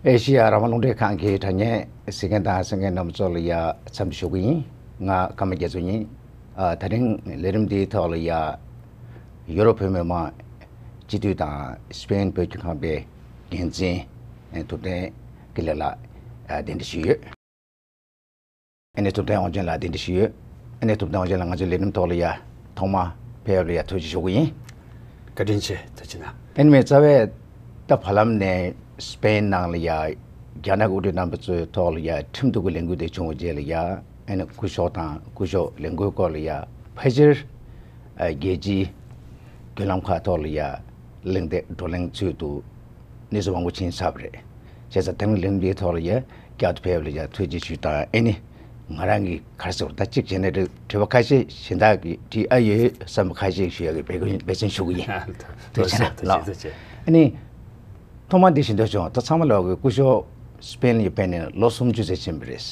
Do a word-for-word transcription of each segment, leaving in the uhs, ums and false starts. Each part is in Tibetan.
ཨེ་ཤི་ཡ་རང་དབང་རླུང་འཕྲིན་ཁང་གི་དྲ་བརྙན་གཟིགས་མཁན་དང་གསན་མཁན་རྣམ་པ་ཚོ་ལ་ཡ་འཚམས་འདྲི་ཞུ་གི་ཡིན། ང་ཀརྨ་རྒྱ་མཚོ་ཡིན། ཨ། ད་རིང་ལས་རིམ་འདིའི་ཐོག་ལ་ཡ་ཡུ་རོབ་བོད་མི་མང་སྤྱི་འཐུས་དང་སི་པེན་བོད་ཀྱི་ཁང་པའི་འགན་འཛིན་ཐུབ་བསྟན་དགེ་ལེགས་ལགས་གདན་འདྲེན་ཞུས་ཡོད། ཨ་ནི་ཐུབ་བསྟན་དབང་ཆེན་ལགས་གདན་འདྲེན་ཞུས་ཡོད། ཨ་ནི་ཐུབ་བསྟན་དབང་ཆེན་ལགས་ང་ཚོའི་ལས་རིམ་ཐོག་ལ་ཡ་ཐོག་མ་ཕེབས་ལ་ཡ་ཐུགས་རྗེ་ཆེ་ཞུ་གི་ཡིན། བཀའ་དྲིན་ཆེ། ཐུགས་རྗེ་གནང་། ཨ་ནི་མི་རྩ་བའི་ད་བར་ལམ་ནས་སི་པེན་ནང་ལ་ཡ་རྒྱ་ནག་གི་དབུ་ཁྲིད་རྣམ་པ་ཚོའི་ཐོག་ལ་ཡ་ཁྲིམས་གཏུག་གི་ལས་འགུལ་དེ་བྱུང་བའི་རྗེས་ལ་ཡ་ཨ་ནི་སྐུ་ཞབས་དང་སྐུ་ཞབས་ལས་འགུལ་སྐོར་ལ་ཡ་ཕལ་ཆེར་ཨ་རྒྱལ་སྤྱིའི་བརྒྱུད་ལམ་ཁག་ཐོག་ལ་ཡ་གླེང་སྟེགས་བགྲོ་གླེང་ཚུལ་དུ་གནས་ཚུལ་མང་པོ་ཕྱིན་ཚར་བ་རེད། བྱས་ཙང་དེ་རིང་ལས་རིམ་འདིའི་ཐོག་ལ་ཡ་བསྐྱར་དུ་ཕེབས་ལ་ཡ་ཐུགས་རྗེ་ཆེ་ཞུ་དང་། ཨེ་ནི་ང་རང་གི་ག་རེ་ཟེར་བ་ད་གཅིག་བྱས་ན་དྲི་དྲི་བ་ཁ་ཤས་གཞན་དག་གིས་དྲིས་ཨ་ཡོད་བསམ་པ་ཁ་ཤས་ཞུ་ཡ་གི་འབད་བརྩོན་འབད་བརྩོན་ཞུ་གི་ཡིན། ཐུགས་རྗེ་གནང་། ལགས། ཨེ་ནི་ཐོག་མ་འདི་ཞུ་འདོད་བྱུང་། ད་ཚང་མ་ལོག་གི་སྐུ་ཞབས་སི་པེན་ལ་ཡ་ཕེབས་ནས་ལོ་སུམ་ཅུ་ཙམ་ཕྱིན་པ་རེད།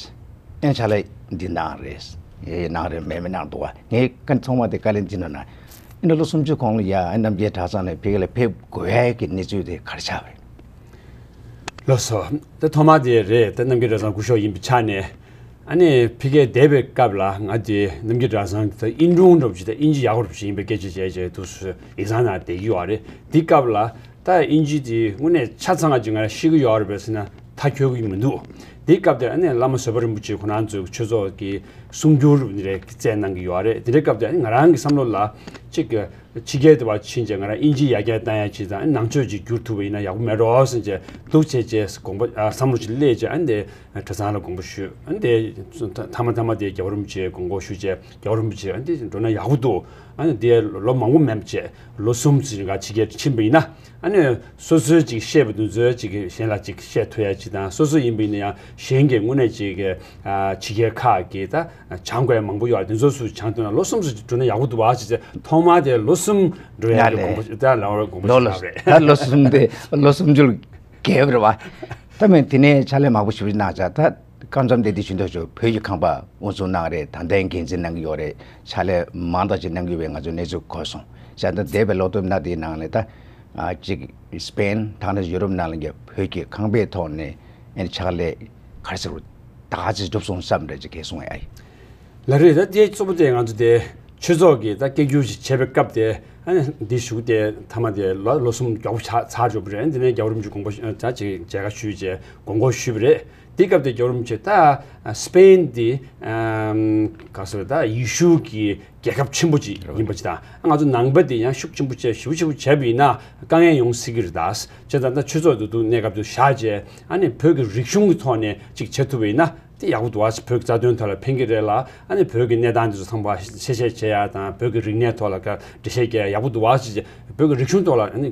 ཨེ་ཕྱག་ལས་འདི་གནང་རེད། ཨེ་གནང་རེད་མེད་མེད་གནང་འདུག་བ། ངས་ཀ་ཚང་མ་དེ་བཀའ་ལན་འདི་ནང་ན་ཨེ་ནི་ལོ་སུམ་ཅུ་གོང་ལ་ཡ་ཨེ་རྣམ་རྒྱལ་གྲྭ་ཚང་ནས་ཕ་གི་ལ་ཕེབས་དགོས་ཡ་གི་གནས་ཚུལ་དེ་ག་རེ་ཆགས་པ་རེད། ལགས་སོ། ད་ཐོག་མ་དེ་རེད། ད་རྣམ་རྒྱལ་གྲྭ་ཚང་སྐུ་ཞབས་ཡིན་པའི་ཆ་ནས་ཨ་ནི་ཕ་གིར་བསྡད་པའི་སྐབས་ལ་ང་དེ་རྣམ་རྒྱལ་གྲྭ་ཚང་གི་ད་དབྱིན་དྲུང་འདྲ་པོ་ཅིག་ད་དབྱིན་ཇི་ཡག་པོ་ཅིག་ཡིན་པའི་སྐད་ཆ་བྱས་བྱས་འདུག་སེ་ཡིག་ཚང་ནང་བསྡད་ཀྱི་ཡོད་རེད། དེ་སྐབས་ལ་ད་དབྱིན་ཇི་དེ་དངོས་གནས་ཆ་ཚང་ཅིག་ང་ཤེས་ཀྱི་ཡོད་རེད་པས་ཟེར་ན་མཐའ་འཁྱོལ་གྱི་མི་འདུག་དེའི་སྐབས་དེར་ཨ་ནི་བླ་མ་བཟོད་པ་རིན་པོ་ཆེ་ཁོ་རང་ཚོས་ཆོས་ཚོགས་ཀྱི་གསུང་སྒྱུར་རེ་བསྩལ་གནང་གི་ཡོད་རེད། དེ་འདྲའི་སྐབས་དེར་ཨ་ནི་ང་རང་གི་བསམ་བློ་ལ་གཅིག་ཕྱི་རྒྱལ་དུ་བ་ཕྱིན་བྱས་ང་རང་དབྱིན་ཇི་ཡར་རྒྱས་བཏང་ཡ་ཅིག་དང་ཨ་ནི་ནང་ཆོས་ཅིག་བསྒྱུར་ཐུབ་པ་ཡིན་ན་ཡག་པོ་མེད་འགྲོ་ཟེར་བྱས་འདུག་བྱས་བྱས་དགོངས་པ་ཨ་བསམ་བློ་ཅིག་སླེབས་བྱས་ཨ་ནི་དེ་གྲྭ་ཚང་ལ་དགོངས་པ་ཞུས། ཨ་ནི་དེ་མཐའ་མ་མཐའ་མ་དེ་རྒྱལ་བ་རིན་པོ་ཆེ་དགོངས་སྐོར་ཞུས་བྱས་རྒྱལ་བ་རིན་པོ་ཆེ་ཨ་ནི་དེ་འགྲོ་ན་ཡག་པོ་འདུག་ཨ་ནི་དེ་ལོ་མང་པོ་མེད་བྱས་ལོ་གསུམ་ཙམ་རིང་ག་ཕྱི་རྒྱལ་ཕྱིན་པ་ཡིན་ན། ཨ་ནི་སོ་སོའི་ཅིག་ཤེས་པ་དེ་ཚོ་ཅིག་གཞན་ལ་ཅིག་བཤད་ཐུབ་ཡ་ཅིག་དང་སོ་སོ་ཡིན་པ་ཡིན་ན་ཡང་གཞན་གྱི་དངོས་གནས་ཅིག་གི་ཨ་ཕྱི་རྒྱལ་ཁག་གི་ད་སྦྱང་དགོས་ཡ་མང་པོ་ཡོད་རེད། དེ་ཚོ་སུ་སྦྱང་ཐུབ་ན་ལོ་གསུམ་ཙམ་ཅིག་འགྲོ་ན་ཡག་པོ་འདུག་བ་ཅེས་ཚེ་ཐོག་མ་དེ་ལོ་གསུམ་འགྲོ་ཡ་གི་ཡ་ལས་དགོངས་པ་ད་ལ་དགོངས་པ་ལོ་ཞུ་ལོ་བ་རེད། ད་ལོ་གསུམ་དེ་ལོ་སུམ་ཅུ་རྒས་པ་རེད་བ། ད་མེད་དེ་ནས་ཕྱག་ལས་མང་པོ་ཞིག་གནང་ཚར། ད་སྐབས་མཚམས་དེ་དེ་བཞིན་དུ་ཞུ་བོད་ཀྱི་ཁང་པ་དབུ་འཛུགས་གནང་རེད། ད་ལྟའི་འགན་འཛིན་གནང་གི་ཡོད་རེད། ཕྱག་ལས་མང་དག་ཅིག་གནང་གི་ཡོད་པའི་ང་ཚོས་གནས་ཚུལ་གོ་སོང་། བྱས་ཙང་འདས་པའི་ལོ་སྟོད་ན་དེའི་ནང་ནས་ད་ཨ་གཅིག་སི་པེན་ཐང་ནས་ཡུ་རོབ་ནང་ལ་ཡ་བོད་ཀྱི་ཁང་པའི་ཐོག་ནས་ཨ་ནི་ཕྱག་ལས་ག་རེ་ཟེར་དག་ཅིག་གྲུབ་སོང་བསམ་རེད་ཅིག་གས་གསུང་ཨེ། ལགས་རེད། ད་དེ་གཙོ་བོ་དེ་ང་ཚོ་དེ་ཆོས་ཚོགས་ཀྱི་ད་སྐད་སྒྱུར་ཞིག་བྱས་པའི་སྐབས་དེ་ཨ་ནི་འདི་ཞུགས་དེ་མཐའ་མ་དེ་ལོ་ལོ་གསུམ་མགྱོགས་པོ་ཆགས་ཚར་འགྲོ་བ་རེད། འདི་ནས་རྒྱལ་བ་རིན་པོ་ཆེ་དགོངས་པ་ད་ཅིག་མཇལ་ཁ་ཞུས་བྱས་དགོངས་སྐོར་ཞུས་པ་རེད། དེ་སྐབས་དེ་རྒྱལ་བ་རིན་པོ་ཆེ་ད་སི་པེན་དེ་ག་ཟེར་ད་ཡེ་ཤུ་གི་རྒྱལ་ཁབ་ཆེན་པོ་ཅིག་ཡིན་པ་ཅིག་དང་ང་ཚོ་ནང་པ་དེ་ཡང་ཤུགས་ཆེན་པོ་བྱས་ཞེ་པོ་ཞེ་པོ་བྱས་པ་ཡིན་ན་དཀའ་ངལ་ཡོང་སྲིད་ཀྱི་རེད། ད་བྱས་ཙང་ད་ཆོས་ཚོགས་དེ་འདུག་གནས་སྐབས་དུ་བཞག་བྱས་ཨ་ནི་བོད་ཀྱི་རིག་གཞུང་གི་ཐོག་ནས་ཅིག་བྱེད་ཐུབ་པ་ཡིན་ན་དེ་ཡག་པོ་འདུག་བ། བོད་ཀྱི་རྩ་དོན་ཐོག་ལ་ཕན་གྱི་རེད་ལ་ཨ་ནི་བོད་ཀྱི་གནས་སྟངས་དེ་ཚོ་ཚང་མ་གསལ་བཤད་བྱེད་ཡ་དང་བོད་ཀྱི་རིག་གནས་ཐོག་ལ་འགའ་འགྲེལ་བཤད་རྒྱག་ཡ་ཡག་པོ་འདུག་བ། ཅིག་བོད་ཀྱི་རིག་གཞུང་ཐོག་ལ་ཨ་ནི་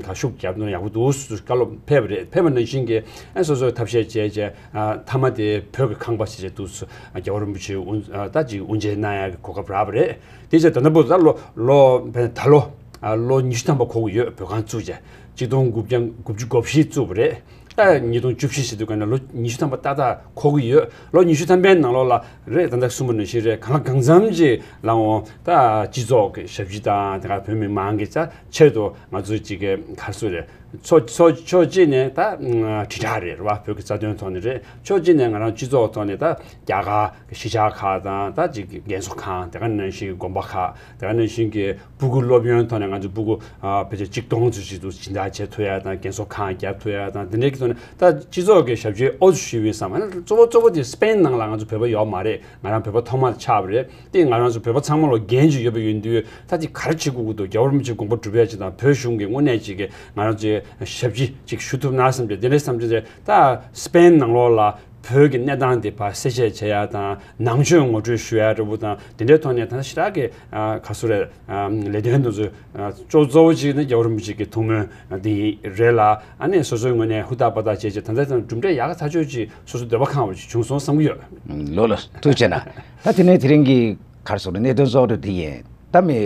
ག་ཤུགས་རྒྱབ་ན་ཡག་པོ་འདུག་བཀའ་སློབ་ཕེབས་པ་རེད། ཕེབས་པ་ནང་བཞིན་གྱི་ཨ་སོ་སོའི་ཐབས་ཤེས་བྱས་བྱས་ཨ་མཐའ་མ་དེ་བོད་ཀྱི་ཁང་པ་ཞིག་བྱས་འདུག་སེ་རྒྱལ་བ་རིན་པོ་ཆེ་དབུ་ཨ་ད་ཅིག་དབུ་འབྱེད་གནང་ཡག་གི་གོ་སྐབས་རག་པ་རེད། དེ་བྱས་ད་ལྟ་བུ་ད་ལོ་ལོ་ད་ལོ་ཨ་ལོ་ཉི་ཤུ་ཐམ་པ་འཁོར་གྱི་ཡོད། བོད་ཁང་བཙུགས་བྱས་ཆིག་སྟོང་དགུ་བརྒྱ་དགུ་བཅུ་གོ་བཞི་བཙུགས་པ་རེད། ད་ཉིས་སྟོང་བཅུ་བཞི་ཟེར་དུས་ག་ནས་ལོ་ཉི་ཤུ་ཐམ་པ་ཏག་ཏག་འཁོར་གྱི་ཡོད། ལོ་ཉི་ཤུ་ཐམ་པའི་ནང་ལོགས་ལ་རེད་ད་ལྟ་གསུངས་པ་ནང་བཞིན་རེད། གང་ལ་གང་འཚམ་ཅིག་ལ་འོང་ད་སྤྱི་ཚོགས་ཀྱི་ཞབས་ཕྱི་དང་དེ་ག་བོད་མི་མང་གི་ཆ་ཆེད་དུ་ང་ཚོས་ཅིག་གི་ག་རེ་ཟེར་རེད། ཕྱོགས་ཕྱོགས་ཕྱོགས་གཅིག་ནས་ད་དྲིལ་བསྒྲགས་རེད་རེད་བ། བོད་ཀྱི་རྩ་དོན་ཐོག་ནས་རེད། ཕྱོགས་གཅིག་ནས་ང་རང་སྤྱི་ཚོགས་ཐོག་ནས་ད་རྒྱ་གར་གྱི་གཞིས་ཆགས་ཁག་དང་ད་ཅིག་རྒན་གསོ་ཁང་དེ་ག་ནང་བཞིན་དགོན་པ་ཁག་དེ་ག་ནང་བཞིན་གྱི་སྤུ་གུ་སློབ་ཡོན་ཐོག་ནས་ང་ཚོ་སྤུ་གུ་ཨ་ཕལ་ཆེར་གཅིག་སྟོང་ཙམ་ཞིག་ཏུ་སྦྱིན་བདག་བྱེད་ཐུབ་ཡ་དང་རྒན་གསོ་ཁང་རྒྱབ་ཐུབ་ཡ་དང་དེ་འདྲའི་གི་ཐོག་ནས་ད་སྤྱི་ཚོགས་ཀྱི་ཞབས་ཕྱི་ཨོ་ཚོ་ཞུས་པའི་བསམ་ཨ་ནི་གཙོ་བོ་གཙོ་བོ་དེ་སི་པེན་ནང་ལ་ང་ཚོ་བོད་པ་ཡོད་མ་རེད། ང་རང་བོད་པ་ཐོག་མ་ཆགས་པ་རེད། དེ་ང་རང་ཚོ་བོད་པ་ཚང་མ་ལ་འགན་ཅིག་ཡོད་པ་ཡིན་དུས་ད་དེ་ག་རེ་བྱེད་དགོས་ཀྱི་འདུག་རྒྱལ་བ་རིན་པོ་ཆེ་དགོངས་པ་སྒྲུབ་ཡ་ཅིག་དང་བོད་གཞུང་གི་དངོས་གནས་ཅིག་གི་ང་རང་ཚོའི་ཞབས་ཕྱི་ཅིག་ཞུ་ཐུབ་ན་བསམ་བྱས་དེ་འདྲའི་བསམ་བྱས་ད་སི་པེན་ནང་ལོགས་ལ་བོད་ཀྱི་གནས་སྟངས་དེ་ཕར་གསལ་བཤད་བྱེད་ཡ་དང་ནང་ཆོས་ངོ་སྤྲོད་ཞུ་ཡ་འདྲ་པོ་དང་དེ་འདྲའི་ཐོག་ནས་ད་ཞེ་དྲག་གི་ཨ་ག་ཚོད་རེད། ཨ་ལས་དོན་དེ་ཚོ་ཨ་གཙོ་གཙོ་བོ་གཅིག་ནི་རྒྱལ་བ་རིན་པོ་ཆེ་གི་ཐུགས་སྨོན་འདི་རེད་ལ་ཨ་ནི་སོ་སོའི་ངོས་ནས་ཧུར་ཐག་པ་ཐག་བྱས་བྱས་ད་ལྟ་ཙམ་གྲུབ་འབྲས་ཡག་ག་ཚ་ཆོད་ཅིག་སོ་སོ་འདོད་པ་ཁེངས་པ་ཅིག་བྱུང་སོང་བསམ་གྱི་ཡོད། ལོ་ལ་ཐུགས་རྗེ་གནང་། ད་དེ་ནས་དེ་རིང་གི་ག་རེ་ཟེར་གནད་དོན་གཙོ་བོ་དེ་ཡིན། ད་མི་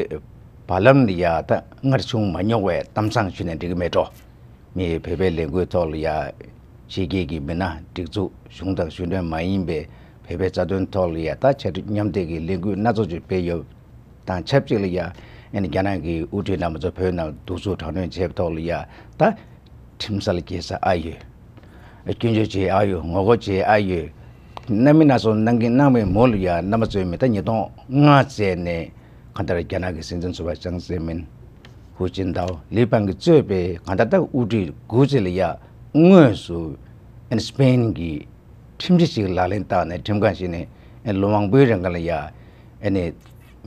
བར་ལམ་ལ་ཡ་ད་སྔར་བྱུང་མ་མྱོང་བའི་གཏམ་བཟང་ཞུས་ནས་འགྲིག་གི་མེད་འགྲོ། མི་བོད་པའི་ལས་འགུལ་ཐོག་ལ་ཡ་ཕྱི་རྒྱལ་གྱི་མི་སྣ་སྒྲིག་འཛུགས་གཞུང་དང་གཞུང་འབྲེལ་མ་ཡིན་པའི་བོད་པའི་རྩ་དོན་ཐོག་ལ་ཡ་ད་ཆེ་མཉམ་འདེགས་ཀྱི་ལས་འགུལ་སྣ་ཚོགས་ཅིག་སྤེལ་ཡོད་དང་ཆབས་ཅིག་ལ་ཡ་ཨ་ནི་རྒྱ་ནག་གི་དབུ་ཁྲིད་རྣམ་པ་ཚོ་བོད་ནང་གདུག་རྩུབ་དྲག་གནོན་བྱས་པའི་ཐོག་ལ་ཡ་ད་ཁྲིམས་སར་འགྱེལ་ས་ཨ་ཡོད། སྐྱོན་བརྗོད་བྱེད་ཨ་ཡོད། ངོ་རྒོལ་བྱེད་ཨ་ཡོད། གནམ་མེད་ན་སོང་གནང་གིན་གནང་བའི་མོ་ལ་ཡ་རྣམ་པ་ཚོས་མི་ད་ཉིས་སྟོང་ལྔ་ཙམ་ནས་གང་ལྟར་རྒྱ་ནག་གི་སྲིད་འཛིན་ཟུར་པ་ཅང་ཙེ་མིན། ཧུའུ་ཅིན་ཐའོ། ལི་པང་གིས་གཙོས་པའི་གང་ལྟར་ད་དབུ་ཁྲིད་དགུ་ཙམ་ལ་ཡ་དངོས་སུ་ཨན་སི་པེན་གྱི་ཁྲིམས་གཞི་ཞིག་ལག་ལེན་བསྟར་ནས་ཁྲིམས་ཁང་ཞིག་ནས་ཨན་ལོ་མང་པོའི་རིང་ལ་ཡ་ཨ་ནི་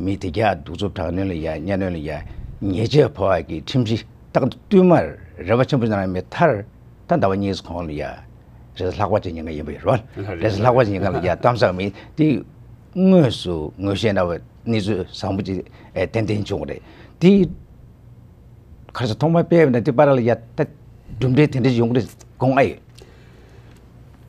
མི་དེ་རྒྱ་གདུག་རྩུབ་དྲག་གནོན་ལ་ཡ་གཉའ་གནོན་ལ་ཡ་ཉེས་ཆད་ཕོག་ཡ་གི་ཁྲིམས་གཞི་རྟག་ཏུ་བསྟུད་མར་རེ་བ་ཆེན་པོ་ཞིག་གནང་མེད་མཐར། ད་ཟླ་བ་གཉིས་གོང་ལ་ཡ། རེས་གཟའ་ལྷག་པ་ཅན་ཉིན་ཀ་ཡིན་པ་ཡོད་རེད་བ། རེས་གཟའ་ལྷག་པ་ཅན་ཉིན་ཀ་ལ་ཡ་གཏམ་བཟང་མི་དེ་དངོས་སུ་ངོ་ཤེས་འདྲ་བའི་གནས་ཚུལ་བཟང་པོ་ཅིག་ཨེ་ཏན་ཏན་བྱུང་བ་རེད། དེ་ག་རེ་ཟེར་ཐོག་མར་སྤེལ་བ་ན་དེ་པར་ལ་ཡ་ད་གྲུབ་འབྲས་དེ་འདྲ་ཡོང་གི་རེད་དགོངས་ཨ་ཡོད།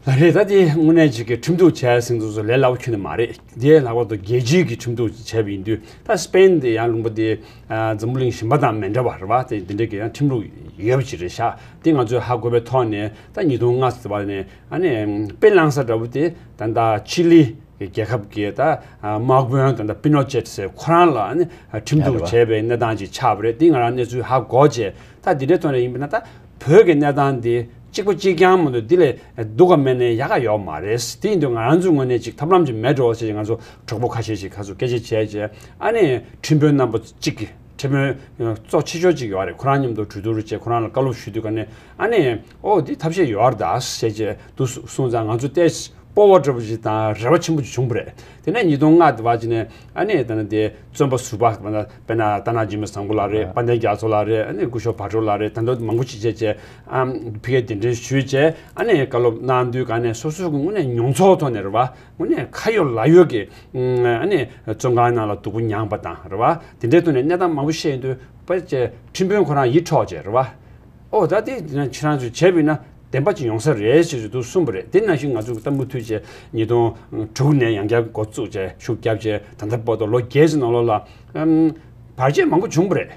ལ་རེད། ད་དེ་དངོས་གནས་ཅིག་གི་ཁྲིམས་གཏུག་བྱས་ཟིན་ཚོ་ཚོ་ལས་སླ་པོ་ཁྱོན་ནས་མ་རེད། དེ་ལྷག་པར་དུ་རྒྱལ་སྤྱིའི་གི་ཁྲིམས་གཏུག་བྱས་པ་ཡིན་དུས་ད་སི་པེན་དེ་ཡང་ལུང་པ་དེ་འཛམ་བུ་གླིང་གཞན་པ་དང་མི་འདྲ་བ་རེད་བ། དེ་འདི་འདྲའི་གི་ཡང་ཁྲིམས་ལུགས་ཡོད་པ་ཅིག་རེད་ཤག་དེ་ང་ཚོས་ཧ་གོ་བའི་ཐོག་ནས་ད་ཉིས་སྟོང་ལྔ་ཙམ་བར་ནས་ཨ་ནི་དཔེ་བླངས་ས་འདྲ་བོ་དེ་ད་ལྟ་ཆི་ལི་རྒྱལ་ཁབ་ཀྱི་ད་དམག་དཔོན་ད་ལྟ་པི་ནོ་ཆེད་ཟེར་ཁོ་རང་ལ་ཨ་ནི་ཁྲིམས་གཏུག་བྱས་པའི་གནས་སྟངས་ཅིག་ཆགས་པ་རེད། དེ་ང་རང་གནས་ཚུལ་ཧ་གོ་བྱས། ད་འདི་འདྲའི་ཐོག་ནས་ཡིན་པ་ན་ད་བོད་ཀྱི་གནས་སྟངས་འདི་གཅིག་པ་གཅིག་རྐྱང་མ་གཏོགས་འདི་ལས་སྡུག་ག་མེད་ནས་ཡག་ག་ཡོད་མ་རེད། དེ་ཡིན་དུས་ང་རང་ཚོའི་ངོས་ནས་ཅིག་ཐབས་ལམ་ཅིག་མེད་འགྲོ་ཟེར་ང་ཚོ་གྲོགས་པོ་ཁ་ཤས་ཤིག་ཁ་སོ་སྐད་ཆ་བྱས་བྱས་ཨ་ནི་ཁྲིམས་དཔོན་རྣམ་པ་གཅིག་གིས། ཁྲིམས་དཔོན་གཙོ་ཆེ་ཤོས་གཅིག་ཡོད་རེད། ཁོ་རང་མཉམ་དུ་གྲོས་བསྡུར་བྱས་ཁོ་རང་ལ་བཀའ་སློབ་ཞུས་དུས་ག་ནས་ཨ་ནི་ཨོ་འདི་ཐབས་ཤེས་ཡོད་རེད་ད་ཟེར་བྱས་འདུག་གསུངས་ཙང་ང་ཚོ་ཏོག་ཙམ་སྤོབས་པ་འདྲ་པོ་ཅིག་དང་རེ་བ་ཆེན་པོ་ཅིག་བྱུང་བ་རེད། དེ་ནས་ཉིས་སྟོང་ལྔ་དེ་བར་ཅིག་ནས་ཨ་ནི་ད་ནི་དེ་བཙོན་པ་ཟུར་པ་དཔེར་ན་དཔེར་ན་རྟ་ནག་འཇིགས་མེད་བཟང་པོ་ལགས་རེད། དཔལ་ལྡན་རྒྱ་མཚོ་ལགས་རེད། ཨ་ནི་སྐུ་ཞབས་བག་གྲོ་ལགས་རེད། ད་འདྲ་མང་པོ་ཅིག་བྱས་བྱས་ཨ་ཕ་གིར་གདན་འདྲེན་ཞུས་བྱས་ཨ་ནི་བཀའ་སློབ་གནང་དུས་ག་ནས་སོ་སོའི་དངོས་གནས་མྱོང་ཚོར་ཐོག་ནས་རེད་བ། དངོས་གནས་ཁ་ཡོད་ལག་ཡོད་ཀྱི་ཨ་ནི་བཙོན་ཁང་ནང་ལ་སྡུག་པོ་མྱངས་པ་དང་རེད་བ། དེ་འདྲའི་ཐོག་ནས་གནས་སྟངས་མང་པོ་བཤད་ཡོང་དུས་དཔེ་ཁྲིམས་དཔོན་ཁོ་རང་ཡིད་འཕྲོག་བྱས་རེད་བ། ཨོ་ད་དེ་ཁྱེད་རང་ཚོས་བྱས་པ་ཡིན་ན་བདེན་པ་ཅིག་ཡོང་ས་རེད་ཅེས་ཞུ་དུས་གསུངས་པ་རེད། དེ་ནང་བཞིན་ང་ཚོས་ད་མུ་མཐུད་བྱས་ཉིས་སྟོང་དྲུག་ནས་ཡང་བསྐྱར་འགོ་བཙུགས་བྱས་ཤུགས་བརྒྱབ་བྱས་ད་ལྟ་བར་དུ་ལོ་བརྒྱད་ཙམ་ནང་ལོགས་ལ་ཨམ་བར་ཆད་མང་པོ་བྱུང་བ་རེད།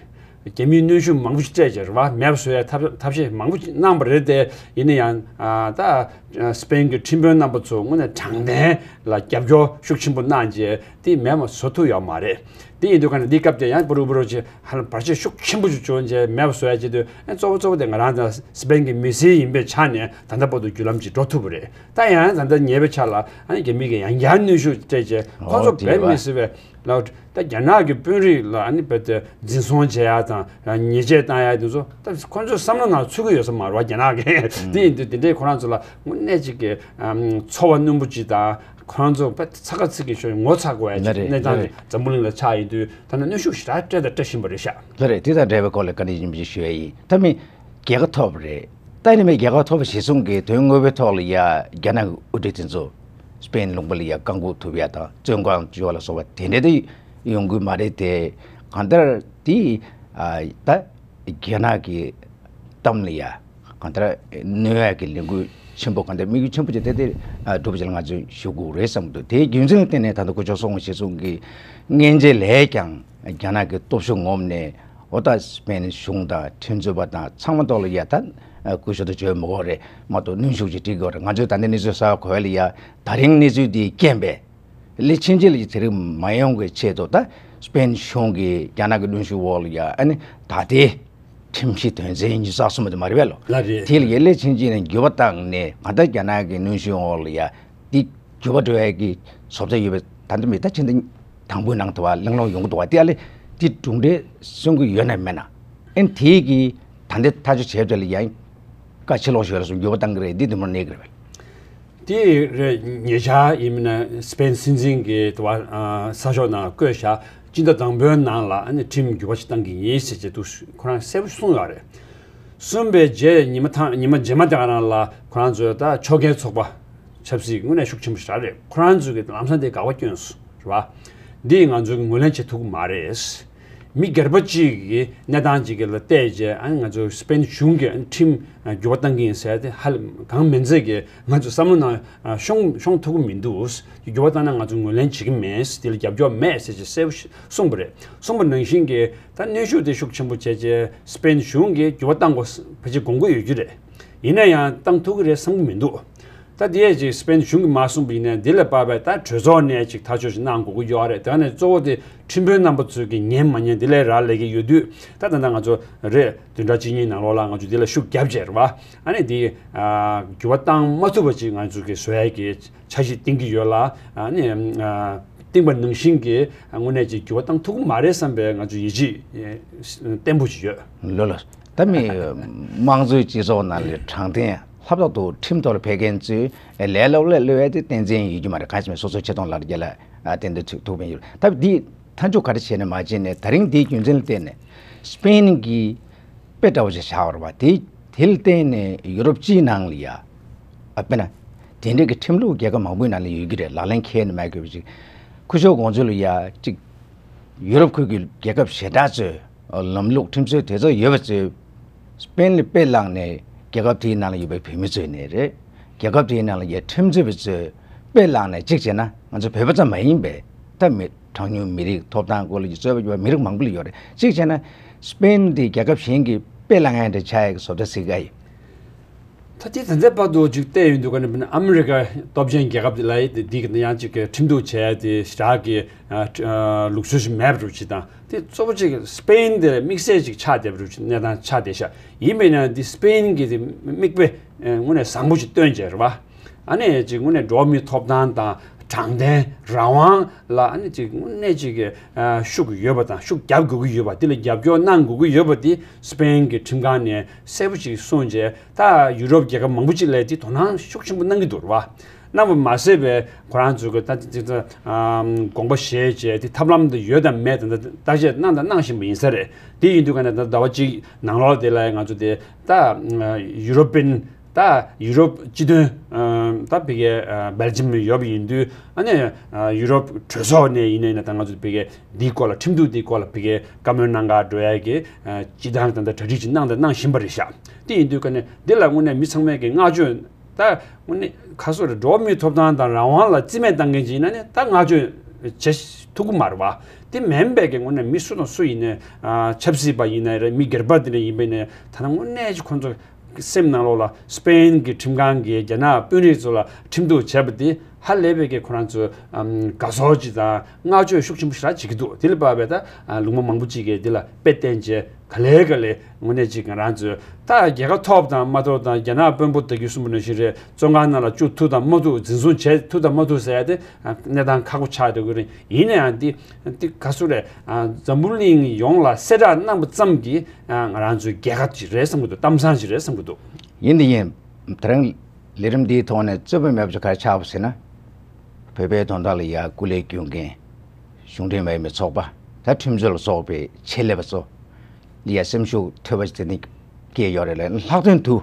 རྒྱ་མིས་གནོན་ཤུགས་མང་པོ་ཞིག་སྤྲད་བྱས་རེད་བ། མེད་པ་བཟོ་ཡའི་ཐབས་ཐབས་ཤེས་མང་པོ་ཞིག་གནང་བ་རེད་དེ། ཡིན་ན་ཡང་ཨ་ད་སི་པེན་གྱི་ཁྲིམས་དཔོན་རྣམ་པ་ཚོ་དངོས་གནས་དྲང་བདེན་ལ་རྒྱབ་སྐྱོར་ཤུགས་ཆེན་པོ་གནང་རྗེས་དེ་མེད་པ་བཟོ་ཐུབ་ཡོད་མ་རེད། དེ་ཡིན་དུས་ག་ནས་འདི་སྐབས་དེ་ཡང་པུ་རུ་པུ་རུ་ཅིག་ཧ་ལམ་བར་ཆད་ཤུགས་ཆེན་པོ་ཞིག་བྱུང་རྗེས་མེད་པ་བཟོ་ཡ་བྱེད་དུས་ཨ་གཙོ་བོ་གཙོ་བོ་དེ་ང་རང་ཚོ་སི་པེན་གྱི་མི་སེར་ཡིན་པའི་ཆ་ནས་ད་ལྟ་བར་དུ་བརྒྱུད་ལམ་ཅིག་འགྲོ་ཐུབ་པ་རེད། ད་ཡང་ད་ལྟ་ཉེ་བའི་ཆར་ལ་ཨ་ནི་རྒྱ་མི་གིས་ཡང་བསྐྱར་གནོན་ཤུགས་སྤྲད་རྗེས་ཁོང་ཚོ་འོ་དེ་བས་རེད་བ། མི་སྲིད་པའི་ལ་ད་རྒྱ་ནག་གི་དཔོན་རིགས་ལ་ཨ་ནི་བས་དེ་འཛིན་བཟུང་བྱེད་ཡ་དང་ཉེས་ཆད་བཏང་ཡ་དེ་ཚོ་ད་ཁོང་ཚོའི་བསམ་བློ་ནང་ཚུད་ཀྱི་ཡོད་ས་མ་རེད་བ། རྒྱ་ནག་གིས་དེ་ཡིན་དུས་དེ་འདྲས་ཁོ་རང་ཚོ་ལ་དངོས་གནས་ཅིག་གི་ཨམ་ཚོར་བ་རྣོན་པོ་ཅིག་དང་ཁོ་རང་ཚོ་བས་ཚ་ག་ཚིག་གི་ཤོད་ངོ་ཚ་དགོས་ཡ་ཅིག་ལ་རེད་གནས་སྟངས་ལ་རེད། འཛམ་བུ་གླིང་ལ་ཆགས་ཡིན་དུས་ད་ནི་གནོན་ཤུགས་ཞེ་དྲག་སྤྲད་དང་སྤྲད་བཞིན་པ་རེད་ཤག་ལ་རེད། དེ་དང་འབྲེལ་བའི་སྐོར་ལ་བཀའ་འདྲི་ཡིན་པ་ཞིག་ཞུ་ཡ་ཡིན། ད་མི་རྒྱལ་ཁ་ཐོབ་པ་རེད། ད་ནི་མི་རྒྱལ་ཁ་ཐོབ་པ་གཞིར་བཟུང་གིས་དོན་དངོས་པོའི་ཐོག་ལ་ཡ་རྒྱ་ནག་གི་དབུ་ཁྲིད་དེ་ཚོ་སི་པེན་ལུང་པ་ལ་ཡ་བཀག་འགོག་ཐུབ་ཡ་དང་བཙོན་ཁང་འཇུག་པ་ལ་སོགས་པ་དེ་འདྲ་དེ་ཡོང་གི་མ་རེད་དེ། གང་ལྟར་དེ་ཨ་ད་རྒྱ་ནག་གི་གཏམ་ལ་ཡ་གང་ལྟར་གནོད་ཡ་གི་ལས་འགུལ་ཆེན་པོ་གང་ལྟར་དམིགས་ཡུལ་ཆེན་པོ་ཅིག་དེ་དེ་ཨ་འགྲུབ་ཅིག་ལ་ང་ཚོས་ཞུ་དགོས་རེད་བསམ་འདུག་དེའི་རྒྱུ་མཚན་ལ་བརྟེན་ནས་ད་ལྟ་སྐུ་ཞབས་སོང་གཞིར་བཟུང་གི་སྔོན་རྗེས་ལས་ཀྱང་རྒྱ་ནག་གི་སྟོབས་ཤུགས་ངོམས་ནས། འོ་ད་སི་པེན་གཞུང་དང་ཁྲིམས་རྩོད་པ་དང་ཚང་མ་ཐོག་ལ་ཡ་ད་སྐུ་ཞབས་དང་བརྗོད་མི་དགོས་རེད་མ་གཏོགས་གནོན་ཤུགས་ཅིག་སྤྲད་ཀྱི་ཡོད་རེད། ང་ཚོས་ད་ལྟའི་གནས་ཚུལ་གསར་པ་གོ་བ་ལ་ཡ་ད་རིང་གནས་ཚུལ་འདིའི་རྐྱེན་པས་སླད་ཕྱིན་ཆད་ལ་ཡ་དེ་རིགས་མ་ཡོང་གི་ཆེད་དུ་ད་སི་པེན་གཞུང་གིས་རྒྱ་ནག་གི་གནོན་ཤུགས་འོག་ལ་ཡ་ཨ་ནི་ད་ལྟའི་ཁྲིམས་གཞི་དོན་ཚན་ཉི་ཤུ་རྩ་གསུམ་པ་དེ་མ་རེད་པས་ལོ། ལ་རེད། དེ་ལ་ཡ་སླད་ཕྱིན་ཆད་ནས་འགྱུར་བ་བཏང་ནས་གང་ལྟར་རྒྱ་ནག་གི་གནོན་ཤུགས་འོག་ལ་ཡ་འདི་འགྱུར་བ་འགྲོ་ཡ་གི་བཟོ་ལྟ་ཡོད་པའི་ད་ལྟ་མི་ད་ཕྱི་ཟླ་དང་པོའི་ནང་དུ་བ་གླེང་སློང་ཡོང་གི་འདུག་བ། དེ་ཨ་ལེ་དེ་གྲུབ་འབྲས་སོན་གི་ཡོད་ན་མེད་ན། ཨན་དེ་གི་ད་ལྟའི་ཐག་གཅོད་བྱས་པ་ལ་ཡང་བཀའ་ཕྱིར་ལོག་ཞུ་ཡ་ལ་སོང་འགྱུར་བ་བཏང་གི་རེད། འདི་དུ་མར་གནས་གི་རེད་པས། དེ་རེད། ཉེ་ཆར་ཡིན་མིན་ན་སི་པེན་སྲིད་འཛིན་གྱིས་དུ་བ་ཨ་གསར་ཤོག་ནང་བཀོད་བཞག་སྤྱི་ཟླ་དང་པོའི་ནང་ལ་ཨ་ནི་ཁྲིམས་འགྱུར་བ་ཞིག་བཏང་གི་ཡིན་ཟེར་བྱས་འདུག་ཁོ་རང་གསལ་པོ་གསུངས་ཡོད་རེད། གསུངས་པའི་རྗེས་ཉི་མ་ཐང་ཉི་མ་རྗེས་མ་དེ་ག་རང་ལ་ཁོ་རང་ཚོའི་ད་ཕྱོགས་འགལ་ཚོགས་པ་ཆབ་སྲིད་དངོས་གནས་ཤུགས་ཆེན་པོ་ཞིག་རེད། ཁོ་རང་ཚོས་ཀྱི་ལམ་སང་དེ་དགག་པ་བསྐྱོན་སོང་རེད་བ། འདི་ང་ཚོས་ངོས་ལེན་བྱེད་ཐུབ་ཀྱི་མ་རེད། མི་སྒེར་པ་གཅིག་གི་གནས་སྟངས་གཅིག་གི་ལ་བལྟས་རྗེས་ཨ་ནི་ང་ཚོ་སི་པེན་གཞུང་གིས་ཨ་ནི་ཁྲིམས་འགྱུར་བ་བཏང་གི་ཡིན་ཟེར་དེ་ཧ་ལམ་གང་མིན་ཚད་ཀྱི་ང་ཚོ་བསམ་བློ་ནང་ཤོང་ཤོང་ཐུབ་ཀྱི་མི་འདུག་འགྱུར་བ་བཏང་ན་ང་ཚོ་ངོས་ལེན་བྱེད་ཀྱི་མེད། དེ་ལ་རྒྱབ་སྐྱོར་མེད་ཟེར་ཅིག་གསལ་པོ་གསུངས་པ་རེད། གསུངས་པ་ནང་བཞིན་གྱི་ད་གནོན་ཤུགས་དེ་ཤུགས་ཆེན་པོ་བྱས་རྗེས་སི་པེན་གཞུང་གིས་འགྱུར་བ་བཏང་དགོས་ཕལ་ཆེར་དགོངས་ཀྱི་ཡོད་རྒྱུ་རེད། ཡིན་ན་ཡང་བཏང་ཐུབ་ཀྱི་རེད་བསམ་གྱི་མི་འདུག་ད་འདི་ཡས་ཅིག་སི་པེན་གཞུང་གིས་མ་གསུངས་པ་ཡིན་ནའི་འདི་ལ་དཔག་པའི་ད་གྲོས་ཚོགས་ནས་ཅིག་ཐག་གཅོད་ཅིག་གནང་དགོས་ཀྱི་ཡོད་རེད། དེ་ནས་གཙོ་བོ་དེ་ཁྲིམས་དཔོན་རྣམ་པ་ཚོས་ཀྱི་ཉན་མ་ཉན་འདི་ལས་རག་ལས་ཀྱི་ཡོད་དུས། ད་ད་ལྟ་ང་ཚོ་རེད་བདུན་ཕྲག་གཅིག་གཉིས་ནང་ལོགས་ལ་ང་ཚོ་འདི་ལ་ཤུགས་རྒྱབ་བྱས་རེད་བ། ཨ་ནི་འདི་འགྱུར་བ་བཏང་མ་ཐུབ་པ་ཅིག་ང་ཚོ་གི་བཟོ་ཡས་ཀྱི་འཆར་གཞི་བཏིང་གི་ཡོད་ལ། ཨ་ནི་བཏིང་པ་ནང་བཞིན་གྱི་དངོས་གནས་ཅིག་འགྱུར་བ་བཏང་ཐུབ་ཀྱི་མ་རེད་བསམ་པའི་ང་ཚོ་ཡིད་ཆེས་བརྟན་པོ་ཅིག་ཡོད། ལོས་ལོས། ད་མི་དམངས་གཙོའི་སྤྱི་ཚོགས་ནང་ལ་དྲང་བདེན་ལྷག་པར་དུ་ཁྲིམས་ཐོག་ལ་ཕེབས་མཁན་ཚོས་ལས་སླ་པོ་ལས་སླ་པོ་དེ་བསྟན་འཛིན་ཡོད་རྒྱུ་མ་རེད། གང་ཞིག་མིན་སོ་སོའི་ཆེ་མཐོང་ལ་རྒྱ་ལ་བསྟན་དུ་ཐུག་ཐུག་པ་ཡིན། ད་འདི་མཐའ་མཇུག་ག་རེ་བྱས་ནས་མ་བྱས་ནས་ད་རིང་འདིའི་རྒྱུ་མཚན་ལ་བརྟེན་ནས་སི་པེན་གྱིས་དཔེ་འདྲ་བོ་ཞིག་བཞག་པ་རེད་བ། དེ་དེ་ལ་བརྟེན་ནས་ཡུ་རོབ་སྤྱིའི་ནང་ལ་ཡ་ཨ་དཔེར་ན་དེ་འདྲའི་གི་ཁྲིམས་ལུགས་རྒྱལ་ཁབ་མང་པོའི་ནང་ལ་ཡོད་ཀྱི་རེད། ལག་ལེན་འཁེལ་ནས་མ་དགོས་པ་ཅིག་སྐུ་ཞབས་དགོངས་ཚུལ་ལ་ཡ་ཅིག་ཡུ་རོབ་ཁུལ་གྱི་རྒྱལ་ཁབ་གཞན་དག་ཚོས་ལམ་ལུགས་ཁྲིམས་སྲོལ་དེ་ཚོ་ཡོད་པ་ཚོས་སི་པེན་ལ་དཔེ་བླངས་ནས་རྒྱལ་ཁབ་དེའི་ནང་ལ་ཡོད་པའི་བོད་མི་ཚོས་ནས་རེད། རྒྱལ་ཁབ་དེའི་ནང་ལ་ཡ་ཁྲིམས་རྩོད་པ་ཚོས་དཔེ་བླངས་ནས་གཅིག་བྱས་ན་ང་ཚོ་བོད་པ་ཙམ་མ་ཡིན་པའི་ད་མི་གྲངས་ཉུང་མི་རིགས་ཐོབ་ཐང་སྐོར་ལ་ཡ་རྩོད་པ་ཡོད་པ་མི་རིགས་མང་པོ་ལ་ཡོད་རེད། གཅིག་བྱས་ན་སི་པེན་དེ་རྒྱལ་ཁབ་གཞན་གྱིས་དཔེ་བླངས་ཡ་འདྲ་ཆགས་ཡ་གི་བཟོ་ལྟ་གཟིགས་ཀ་ཡིན། ད་དེ་ད་ལྟའི་བར་དུ་ཅིག་བལྟས་ཡོང་དུས་ཀ་ནས་ཨ་མི་རི་ཀ་སྟོབས་ཆེན་རྒྱལ་ཁབ་དེ་ལ་ཡིན་ཏེ་འདི་གི་ཡང་ཅིག་གི་ཁྲིམས་གཏུག་བྱས་ཏེ་ཞེ་དྲག་གི་ཨ་ཁྲི་ཨ་ལུགས་སྲོལ་ཞིག་མེད་པ་རུ་ཅིག་དང་། དེ་གཙོ་བོ་ཅིག་སི་པེན་དེ་དམིགས་བསལ་ཅིག་ཆགས་བསྡད་པ་རུ་ཅིག་གནས་སྟངས་ཆགས་བསྡད་ཤག་ཡིན་པས་ན་འདི་སི་པེན་གི་དེ་མིག་དཔེ་ཨ་དངོས་གནས་བཟང་པོ་ཅིག་སྟོན་བྱས་རེད་བ། ཨ་ནི་ཅིག་དངོས་གནས་འགྲོ་བ་མིའི་ཐོབ་ཐང་དང་དྲང་བདེན་རང་དབང་ལ་ཨ་ནི་ཅིག་དངོས་གནས་ཅིག་གི་ཨ་ཤུགས་ཡོད་པ་དང་ཤུགས་རྒྱབ་དགོས་ཀྱི་ཡོད་པ་དེ་ལ་རྒྱབ་སྐྱོར་གནང་དགོས་ཀྱི་ཡོད་པ་དེ་སི་པེན་གི་ཁྲིམས་ཁང་ནས་གསལ་པོ་ཅིག་གསུངས་རྗེས། ད་ཡུ་རོབ་རྒྱལ་ཁབ་མང་པོ་ཅིག་ལ་དེ་དོ་སྣང་ཤུགས་ཆེན་པོ་གནང་གི་འདུག་རེད་བ། གནང་བ་མ་ཟད་པའི་ཁོ་རང་ཚོ་གི་ད་དེ་ད་དགོངས་པ་བཞེས་བྱས་དེ་ཐབས་ལམ་དེ་ཡོད་དམ་མེད་དམ་ད་བརྟག་དཔྱད་གནང་དང་གནང་བཞིན་པ་ཡིན་ས་རེད། དེ་ཡིན་དུས་ག་ནས་ད་ཟླ་བ་གཅིག་ནང་ལོགས་དེ་ལ་ང་ཚོ་དེ་ད་ཡུ་རོབ་པན་ད་ཡུ་རོབ་སྤྱི་མཐུན་ད་ཕ་གིའི་སྦེལ་ཇམ་ཡོད་པ་ཡིན་དུས། ཨ་ནི་ཡུ་རོབ་གྲོས་ཚོགས་ནས་ཡིན་ནའི་ད་ང་ཚོ་ཕ་གིའི་འདིའི་སྐོར་ལ་ཁྲིམས་གཏུག་འདིའི་སྐོར་ལ་ཕ་གིའི་བཀའ་མོལ་གནང་ག་འགྲོ་ཡ་གི་སྤྱི་བཏང་ད་ད་གྲ་སྒྲིག་ཅིག་གནང་དང་གནང་བཞིན་པ་རེད་ཤག་དེ་ཡིན་དུས་ཀ་ནས་འདི་ལ་དངོས་གནས་མི་ཚང་མས་ཀྱི་བསྔགས་བརྗོད། ད་དངོས་གནས་ཁ་སོ་རེ་འགྲོ་བ་མིའི་ཐོབ་ཐང་དང་རང་དབང་ལ་རྩིས་མེད་བཏང་མཁན་ཅིག་ཡིན་ན་ནི་ད་བསྔགས་བརྗོད་བྱེད་ཐུབ་ཀྱི་མ་རེད་བ། དེ་མིན་པའི་གི་དངོས་གནས་མི་སུ་དང་སུ་ཡིན་ནའི་ཨ་ཆབ་སྲིད་པ་ཡིན་ནའི་རེད། མི་སྒེར་པ་དེ་འདྲ་ཡིན་པའི་ནས་ད་ལྟ་དངོས་གནས་ཀྱི་ཁོ་ཚོ་སེམས་ནང་ལོགས་ལ་སི་པེན་གྱི་ཁྲིམས་ཁང་གིས་རྒྱ་ནག་དཔོན་རིགས་ཚོ་ལ་ཁྲིམས་གཏུག་བྱས་པ་དེ་ཧ་ལས་པའི་གི་ཁོ་རང་ཚོ་ཨམ་དགའ་ཚོར་ཅིག་དང་བསྔགས་བརྗོད་ཤུགས་ཆེན་པོ་ཞེ་དྲག་བྱེད་ཀྱི་འདུག་དེ་ལ་དཔག་པའི་ད་ཨ་ལུང་པ་མང་པོ་ཅིག་གིས་དེ་ལ་དཔེ་བསྟན་བྱས། ག་ལེ་ག་ལེ་དངོས་གནས་ཅིག་ང་རང་ཚོས་ད་རྒྱལ་ཁ་ཐོབ་དང་མ་ཐོབ་དང་། རྒྱ་ནག་དཔོན་པོ་ད་གིན་གསུངས་པ་ནང་བཞིན་རེད། བཙོན་ཁང་ནང་ལ་བཅུག་ཐུབ་དང་མ་ཐུབ། འཛིན་བཟུང་བྱེད་ཐུབ་དང་མ་ཐུབ་ཟེར་ཡ་དེ་གནས་སྟངས་ཁག་པོ་ཆགས་ཡོད་ཀྱི་རེད། ཡིན་ན་ཡང་འདི་འདི་ག་ཚོད་རེད། འཛམ་བུ་གླིང་ཡོངས་ལ་གསལ་བསྒྲགས་གནང་པ་ཙམ་གྱིས་ང་རང་ཚོའི་རྒྱལ་ཁ་ཅིག་རེད་བསམ་གྱི་འདུག་གཏམ་བཟང་ཞིག་རེད་བསམ་གྱི་འདུག་ཡིན་དེ་ཡིན། ད་རིང་ལས་རིམ་འདིའི་ཐོག་ནས་རྩོད་པ་མེད་པ་ཅིག་ག་རེ་ཆགས་པ་ཟེར་ན། བོད་པའི་དོན་དག་ལ་ཡ་སྐུ་ལས་བསྐྱོན་མཁན་གཞུང་འབྲེལ་མ་ཡིན་པའི་ཚོགས་པ། ད་ཁྲིམས་རྩོད་ལ་སོགས་པའི་ཆེད་ལས་པ་ཚོ་ལ་ཡ་སེམས་ཤུགས་ཐོལ་པ་ཞིག་དེ་ནས་སྐྱེས་ཡོད་རེད་ལ། ལྷག་དོན་དུ་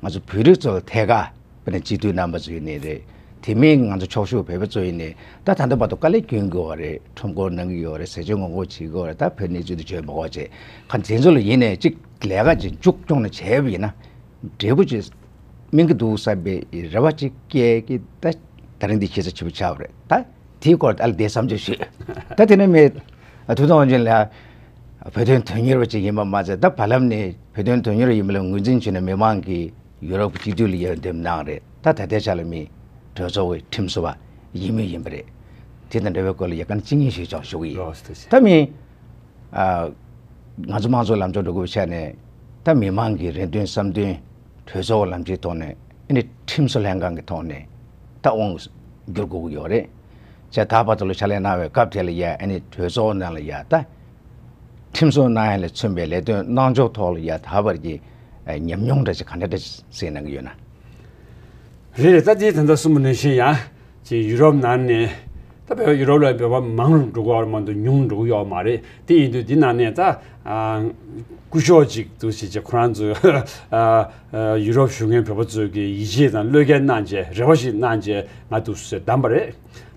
ང་ཚོ་བོད་རིགས་ཚོ་ལ་ཐད་ཀར་དཔེར་ན་སྤྱི་འཐུས་རྣམ་པ་ཚོ་ཡིན་ནའི་རེད། དེ་མིན་ང་ཚོ་ཕྱོགས་བཞུགས་བོད་པ་ཚོ་ཡིན་ནའི་ད་ད་ལྟ་བར་དུ་དཀའ་ལས་སྐྱོན་གྱི་ཡོད་རེད། ཁྲོམ་སྐོར་གནང་གི་ཡོད་རེད། ཟས་བཅད་ངོ་རྒོལ་བྱེད་ཀྱི་ཡོད་རེད། ད་བོད་གནས་ཚུལ་དེ་བརྗོད་མི་དགོས་བྱས། ག་དེ་ཚོ་ལ་ཡིན་ནའི་གཅིག་ལས་ཀ་ཅིག་མཇུག་སྐྱོང་ནས་བྱས་པ་ཡིན་ན་འབྲས་བུ་ཅིག་སྨིན་གྱི་འདུག་བསམ་པའི་རེ་བ་ཅིག་སྐྱེ་གི། ད་ད་རིང་འདི་ཁྱེད་ཚོ་ཆེ་བོ་ཆགས་པ་རེད། ད་དེའི་སྐོར་ཨ་ལ་དེ་བསམ་ཚུལ་ཞུས། ད་དེ་ནས་མི་ཐུབ་བསྟན་དབང་ཆེན་ལགས་བོད་དོན་དོན་གཉེར་བ་ཅིག་ཡིན་པ་མ་ཟད། ད་བར་ལམ་ནས་བོད་དོན་དོན་གཉེར་བ་ཡིན་པ་ལ་ངོས་འཛིན་བྱས་ནས་མི་མང་གིས་ཡུ་རོབ་ཀྱི་སྤྱི་འཐུས་ལ་ཡར་འདེམས་གནང་རེད། ད་ད་ལྟའི་ཆ་ལ་མི་གྲོས་ཚོགས་ཀྱི་ཁྲིམས་བཟོ་བ་ཡིན་མིན་ཡིན་པ་རེད། དེ་དང་འབྲེལ་བའི་སྐོར་ལ་ཡ་གན་གཅིག་གཉིས་ཤིག་ཀྱང་ཞུ་གི་ཡིན། ལགས་སོ། ཐུགས་རྗེ་ཆེ། ད་མི་ཨ། ང་ཚོ་དམངས་གཙོའི་ལམ་ཕྱོགས་འགྲོ་དགོས་པའི་ཆ་ནས་ད་མི་མང་གི་རེ་འདུན་བསམ་འདུན་གྲོས་ཚོགས་ལམ་སྤྱིའི་ཐོག་ནས་ཨ་ནི་ཁྲིམས་བཟོ་ལྷན་ཁང་གི་ཐོག་ནས་ད་དབང་བསྒྱུར་དགོས་ཀྱི་ཡོད་རེད། བྱས་ད་བར་དུ་ལ་ཕྱག་ལས་གནང་བའི་སྐབས་དེ་ལ་ཡ་ཨ་ནི་གྲོས་ཚོགས་ནང་ལ་ཡ་ད་ཁྲིམས་བཟོ་གནང་ཡ་ལ་མཚོན་པའི་ལས་དོན་གནང་ཕྱོགས་ཐོག་ལ་ཡ་ད་བར་གྱི་ཉམས་མྱོང་འདྲ་ཞིག་ག་འདྲ་འདྲ་ཞིག་གསན་གནང་གི་ཡོད་ན། རེད་རེད། ད་དེ་ད་ལྟ་གསུངས་པ་ནང་བཞིན་ཡང་། ཅིག་ཡུ་རོབ་ནང་ནས་ད་བོད་ཡུ་རོབ་ལ་བོད་པ་མང་རུ་འགྲོ་གི་ཡོད་མ་གཏོགས་ཉུང་རུ་འགྲོ་གི་ཡོད་མ་རེད། དེ་ཡིན་དུས་འདི་ནང་ནས་ད་ཨ་སྐུ་ཞབས་ཅིག་འདུག་ཟེར་བྱས་ཁོ་རང་ཚོས་ཨ་ཨ་ཡུ་རོབ་བཞུགས་མཁན་བོད་པ་ཚོས་ཀྱི་ཡིད་ཆེས་དང་བློས་འགེལ་གནང་བྱས་རེ་བ་ཞིག་གནང་བྱས་ང་འདུག་ཟེར་བདམས་པ་རེད།